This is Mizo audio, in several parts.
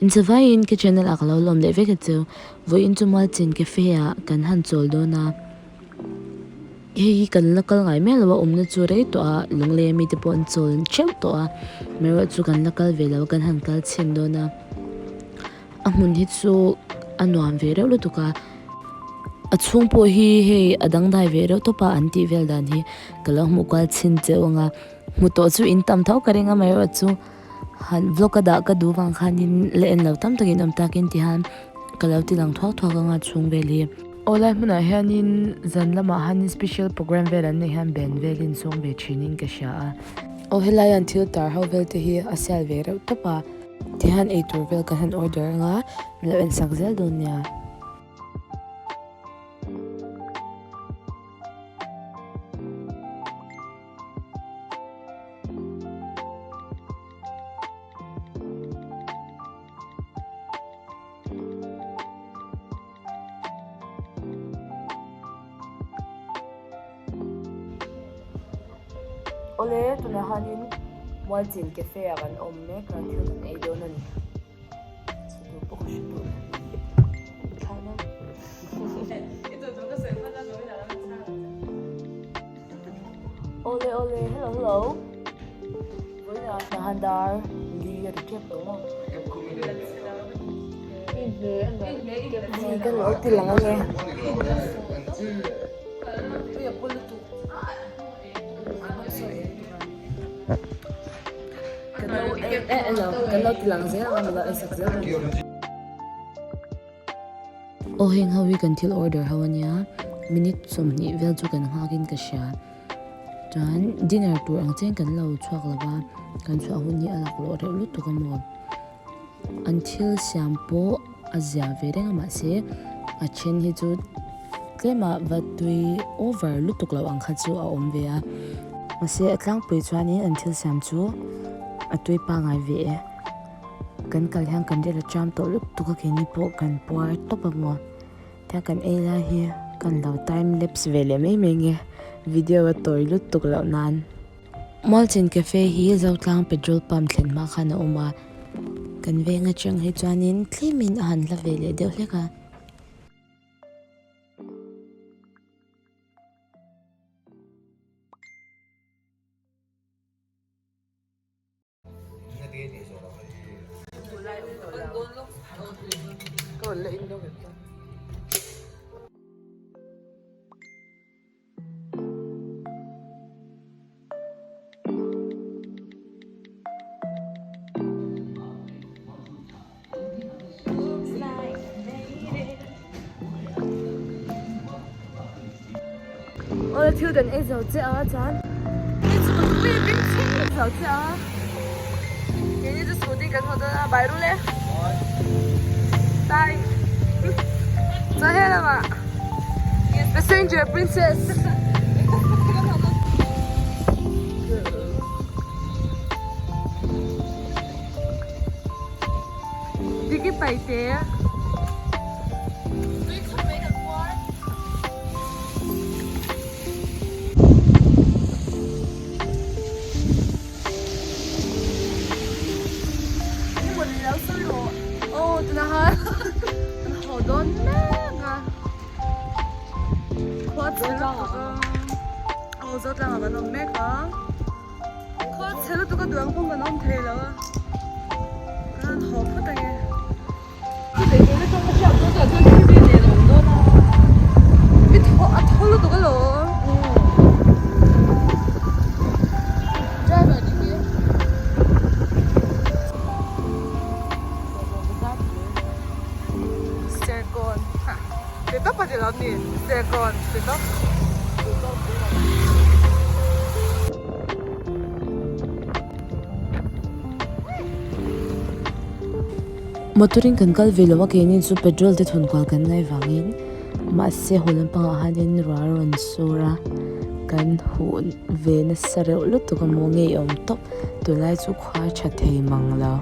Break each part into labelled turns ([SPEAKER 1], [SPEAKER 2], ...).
[SPEAKER 1] Inchawaiin ka channel ah ka lo lawm leh vek a chu. Vawiin chu Mualchin Cafe ah kan han chawl dawn a. Hei hi kan la kal ngai miah lo a, awmna chu rei tawh a, Lunglei ami te pawh an chawl theuh tawh a. Amaherawhchu chu kan la kal ve lo a, kan han kal chhin dawn a. A hmun hi chu a nuam ve reuh lutuk a, a chhung pawh hi hei a dangdai ve reuh tawp a an tih vel dan hi ka lo hmuh kual chhin cheu ang a, hmu tawh chu in tam tho ka ring a amaherawhchu han vlog a dah ka duh vang khanin la en lo tam takin awm takin ti hian ka lo ti lang thuak thuak ang a chhung vel hi. Aw lai hmunah hianin zan lamah hianin special program vel an neih hian band velin sawm ve thinin ka hria a. Aw helai an thil tar ho vel te hi a sial ve reuh tawp a. Tihian eitur vel kan han order anga min lo en sak zel dawn nia. Awle tunah hianin Mualchin cafe ah kan awm mek a thil kan ei dawn a ni chhutur pawh ka hre tawh lo Awle awle hello hello vawiinah hnahan dar li a ri tep tawh maw kan lo ti lang ange kan lo ti lang zel ang lo en sak zel ang. Aw heng ho hi kan thil order ho ania minute 20 vel chu kan nghak in ka hria chuan dinner tur ang chen kan lo chhuak lo va kan chhuah hun hi a laklawh reuh lutuk a maw an thil siam pawh a zia ve reng a mahse a then hi chu tlem ah va tui over lutuk loh ang kha chu a awm ve a mahse a tlangpui chuanin an thil siam chu a tui pangngai ve e. Kan kal hian kan rel a cham tawh lutuk a keini pawh kan puar tawp a maw tia kan ei lai hi kan lo time lapse ve leh mai mai nge video a tawi lutuk loh nan. Mualchin cafe hi Zotlang petrol pump thlen hma khan a awm a kan veng atang hi chuanin tlemin a han hla ve leh deuh hlek a. Aw thil kan ei zo chiah a chuan zo chiah a keini chu scooty kan haw dawn a bai rul e tai chuan he lamah passenger princess Diki paite. Khaw chhe lutuk a duang pawh kan awm thei lo a kan han haw phawt ang e. I thaw a thaw lutuk alawm. Driver ni hi. Serkawn ha pe tawp a ni lo ni Serkawn pe tawp. Motor in kan kal ve lo a keini chu petrol te thawn kual kan ngai vangin mahse haw lampangah hianin ruah a rawn sur a kan huh ve nasa reuh lutuk a maw nge i awm tawp tunlai chu khua tha thei mang lo.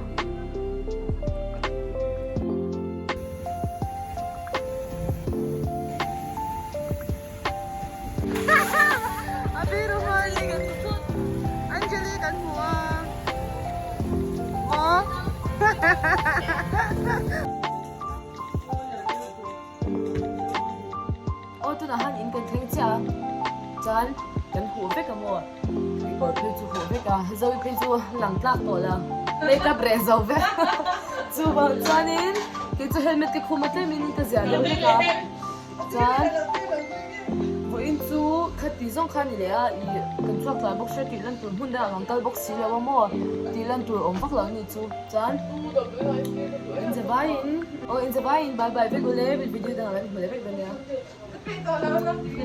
[SPEAKER 2] A beautiful Anjali kan hmu a maw
[SPEAKER 1] khan kan huh vek a maw kekawr phei chu huh vek a Zoe phei chu lang tlak tawh lo make up reh zo vek chuvang chuanin kei chu helmet ka khum a tlemin ka ziah deuh vek a chuan vawiin chu khati zawng kha a ni leh a ih kan chhuak tlai bawk sia tih lan tur hmun dangah kan kal bawk si lo a maw tih lan tur awm vak lo a ni chu chuan inzavaiin aw inzavaiin bye bye vek ule video dangah kan hmu leh vek dawn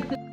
[SPEAKER 1] nia.